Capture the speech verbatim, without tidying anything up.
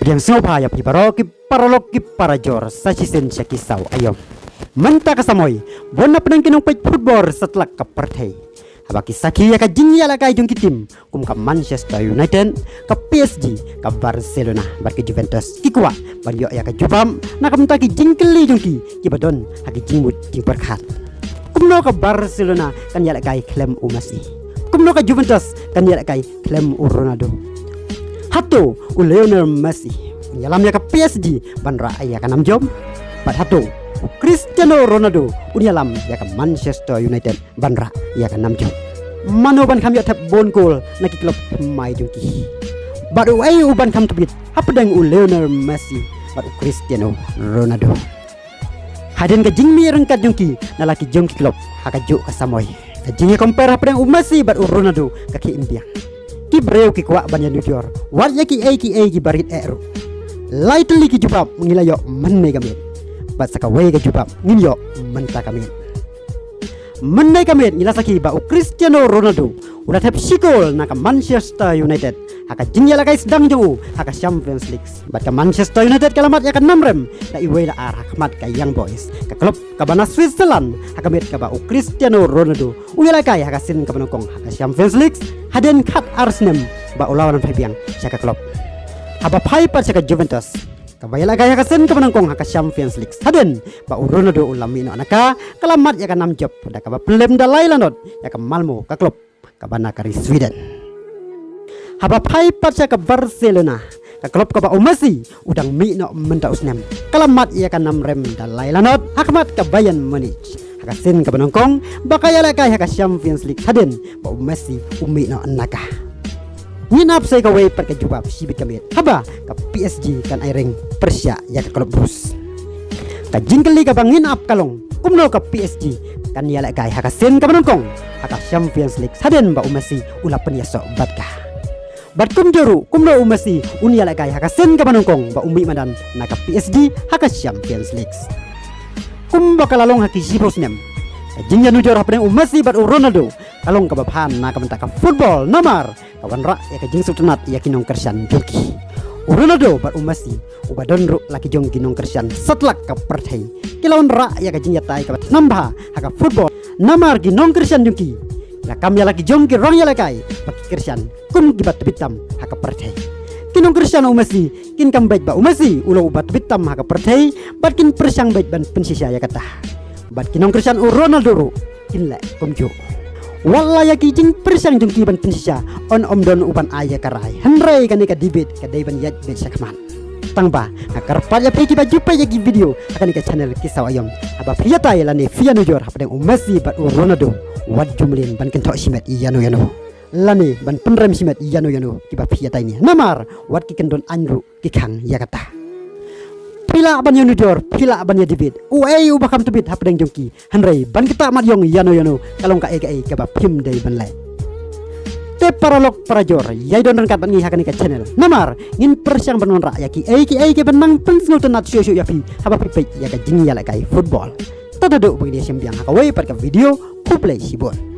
Biang sngewbha ïa phi baroh ki paralok ki parajor sa shisien sha ki saw aïom. Mynta ka samoi, bun na pdeng ki nongpeit football satlak ka pyrthei, haba ki sakhi ïa ka jingïalehkai jong ki team kum ka Manchester United, ka P S G, ka Barcelona bad ka Juventus, ki kwah ban ïoh ïa ka jubab na ka bynta ki jingkylli jong ki kiba don ha ki jingmut jingpyrkhat. Kumno ka Barcelona kan ïalehkai khlem u Messi? Kumno ka Juventus kan ïalehkai khlem u Ronaldo? Hato u Lionel Messi un ïalam ïa ka P S G ban rah ïa ka nam jop? Bad hato u Cristiano Ronaldo un ïalam ïa ka Manchester United ban rah ïa ka nam jop? Mano ban kham ïoh thep bun kol na ki klub thymmai jong ki? Bad uei uban kham tbit hapdeng u Lionel Messi bad u Cristiano Ronaldo? Hadien ka jingmih ryngkat jong ki na la ki jong ki klub ha kajuh ka samoi, ka jingïa compare hapdeng u Messi bad u Ronaldo ka khie im biang. Ki briew ki kwah ban ïanujor wat ïa kiei kiei kiba rit eh ruh. Lai tylli ki jubab ngi la ïoh mynne ka miet, bad sa kawei ka jubab ngin ïoh mynta ka miet. Mynne ka miet ngi la sakhi ba u Cristiano Ronaldo u la thep shi kol na ka Manchester United ha ka jingïalehkai sdang jong u ha ka Champions League. Bad ka Manchester United ka la mad ïa ka nam rem da iwei la ar ha khmat ka Young Boys, ka klub kaba na Switzerland, ha ka miet kaba u Cristiano Ronaldo u ïalehkai ha ka sien kaba nyngkong ha ka Champions League hadien khat ar snem ba u la wan phai biang sha ka klub. Haba phai pat sha ka Juventus, kaba ïalehkai ha ka sien kaba nyngkong ha ka Champions League hadien ba u Ronaldo u la mih noh na ka, ka la mad ïa ka nam jop da kaba pynlem da lai lanot ïa ka Malmo, ka klub kaba na ka ri Sweden. Haba phai pat sha ka Barcelona, ka klub kaba u Messi u dang mih noh mynta u snem, ka la mad ïa ka nam rem da lai lanot ha khmat ka Bayern Munich ha ka sien kaba nyngkong ba ka ïalehkai ha ka Champions League hadien ba u Messi u mih noh na ka. Ngin ap sa ïa kawei pat ka jubab shibit ka miet haba ka P S G kan ai ring pyrshah ïa ka klub Blues. Ka jingkylli kaba ngin ap ka long, kumno ka P S G kan ïalehkai ha ka sien kaba nyngkong ha ka Champions League hadien ba u Messi u la pynïasoh bad ka? Bad kumjuh ruh, kumno u Messi un ïalehkai ha ka sien kaba nyngkong ba u mih madan na ka P S G ha ka Champions League? Kumba ka la long ha ki shiphew snem, ka jingïanujor hapdeng u Messi bad u Ronaldo ka long kaba bha na ka bynta ka football, namar ka wanrah ïa ka jingsngewtynnat ïa ki nongkyrshan jong ki. U Ronaldo bad u Messi, uba don ruh la ki jong ki nongkyrshan satlak ka pyrthei, ki la wanrah ïa ka jingïatai kaba thnam bha ha ka football, namar ki nongkyrshan jong ki la kam ïa la ki jong ki rangïalehkai ba ki kyrshan kum kiba tbit tam ha ka pyrthei. Ki nongkyrshan u Messi kin kam beit ba u Messi u long uba tbit tam ha ka pyrthei bad kin pyrshang beit ban pynshisha ïa kata. Bad ki nongkyrshan u Ronaldo ruh kin leh kumjuh. Wat la ïa ki jingpyrshang jong ki ban pynshisha yn ym don uban ai ïa ka rai, hynrei kane ka debate ka dei ban ïaid beit sha khmat. Tangba nga kyrpad ïa phi kiba ju peit ïa ki video ha kane ka channel Ki Saw Aïom, haba phi ïatai lane phi ïanujor hapdeng u Messi bad u Ronaldo, wat ju mlien ban kynthoh shimet ïano ïano, lane ban pynrem shimet ïano ïano kiba phi ïatai ne, namar wat ki kyndon aiñ ruh ki khang ïa kata. Phi lah ban ïanujor, phi lah ban ïa debate uei uba kham tbit hapdeng jong ki, hynrei ban ktah mat ïong ïano ïano ka long kaei kaei kaba phim dei ban leh. Te paralok parajor, ïai don ryngkat bad ngi ha kane ka channel, namar ngin pyrshang ban wanrah ïa kiei kiei kiba nang pynsngewtynnat shuh shuh ïa phi haba phi peit ïa ka jingïalehkai football. Tad haduh ba ngin ïashem biang ha kawei pat ka video, khublei shibun.